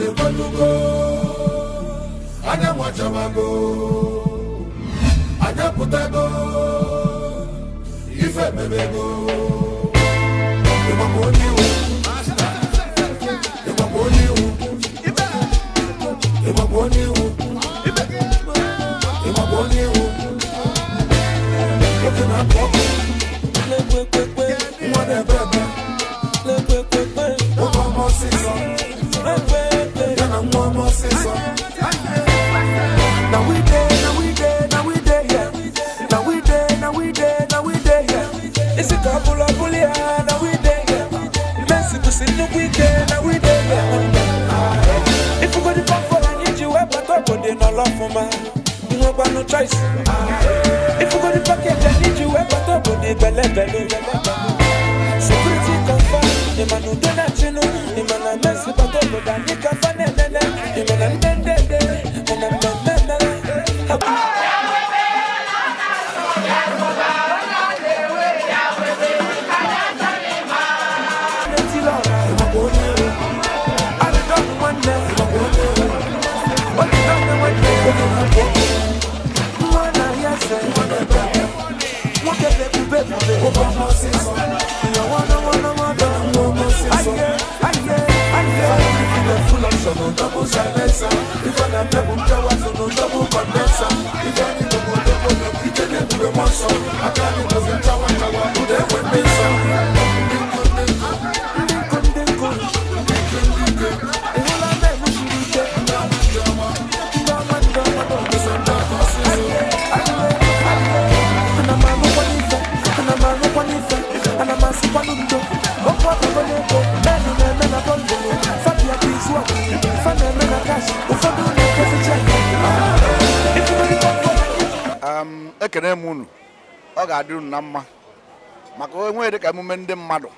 Obodo ekwelugo, anyanwụ achawago, anyị apụtago, ife mebego. Ịgbakwa onye iwu, ịgbakwa onye iwu, ịgbakwa onye iwu, ịgbakwa onye iwu. Nwoke na-apụ ọkụ, nwa na-ebe ebe, nwoke ọma ọsịsọ, ya na nwa ọma ọsịsọ. Now we dey, now we dey, now we dey here. Now we dey, now we dey, now we dey here. Isi ka bụla bụla ya, now we dey here. Messi kwụsị nnukwu ike, now we dey here. Ifugodi pọfọl anyị ji wee bata obodo nọrọ ọfụma. Nwekwanụ choice. Ifugodi package anyị ji wee bata obodo belebele. Security confirm, ịma na udo na-achịnụ, ịma na Messi bata obodo anyị ka fa na-enene, ịma na ndị ndede, mana mmemme mere. Ịgbakwa onye iwu, Nwanne, ịgbakwa onye iwu, olidonne nwanne, nwoke na-apụ ọkụ, nwa na-ahịa eze, nwa na-ebe ebe, nwoke bụ ebube ebube, nwoke ọma ọsịsọ, nọwọnọwọnọwọdọ, nwa ọma ọsịsọ. aye aye aye. Ife full option, no double silencer. Ife na-eme bụ mpịawa so no double condenser. Ife anyị bụ odogwu odogwu, ike na-ebube mmụọ nsọ. Aka anyị bụzi nchawa nchawa, ụda egwe ndị nsọ. Ndị nkụ, ndị nkụ, Ndị nkụ, ndị nkụ, ndị ike, ndị ike, ịhụla mmemme siri ike, ndị ọma, ndị ọma, ndị ọma, ndị ọma, nsọ ndị aka ọsịsọ. Ana m anụkwa n'ife, ana m anụkwa n'ife, ana m asịkwanụ ndo. Okwu abago n'ego, menụ na-eme na bọndụlụ, fabia bụ izu ọgụ, fa na-eme na cash, ụfọdụ na-ekezi cheque. Ifugodi pọfọl anyị Ekene m unu. Ọ ga-adị unu na mma, maka onwe dịka emume ndị mmadụ,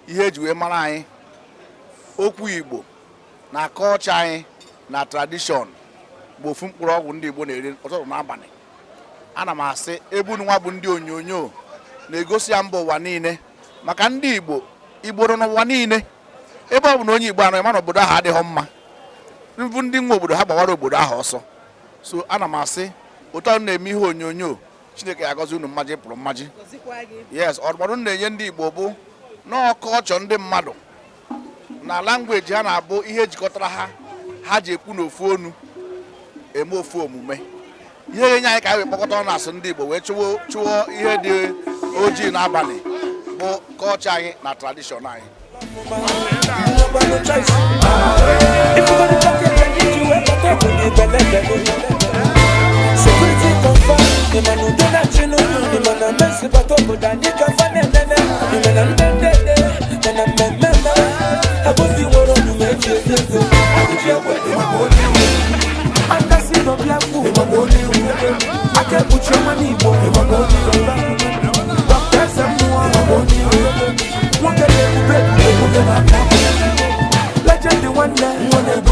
ihe eji wee mara anyị, okwu Igbo na kọlchọ anyị na tradition bụ ofu mkpụrụ ọgwụ ndị Igbo na-eri ụtụtụ n'abalị. Ana m asị ebe unu nwa bụ ndị onyonyo na-egosi ya mba ụwa niile, maka ndị Igbo, Igbo nọ n'ụwa niile. Ebe ọ bụ na onye Igbo anọ, ma na obodo ahụ adịghị mma, mbụ ndị nwe obodo ha gbawara obodo ahụ ọsọ. So ana m asị otu ahụ na-eme ihe onyonyo, Chineke ya agọzi unu mmaji pụrụ mmaji. Yes, ọdụmọdụ m na-enye ndị Igbo bụ n'ọkọchọ ndị mmadụ na language ha na-abụ ihe jikọtara ha, ha ji ekwu n'ofu onu, eme ofu omume. Ihe ga-enye anyị ka anyị wee kpọkọta ọnụ asụ ndị Igbo wee chụọ chụọ ihe dị ojii n'abalị bụ kọlchọ anyị na tradition anyị. Nwekwanụ choice. Ifugodi package anyị ji wee bata obodo belebele. Security confirm, ịma na udo na-achịnụ, ịma na Messi bata obodo anyị ka fa na-enene, ịma na ndị ndede, mana mmemme mere, abụzi nwere omume eji eri ego. Agụji egbe, ịgbakwa onye iwu, Andasi n'obiakwu, ịgbakwa onye iwu, aka ekpuchi ọnwa n'Igbo, ịgbakwa onye iwu, Dr. Eze mmụọ, ịgbakwa onye iwu, nwoke na-ebube ebube, nwoke na-apụ ọkụ, legend nwanne, nwa na-ebe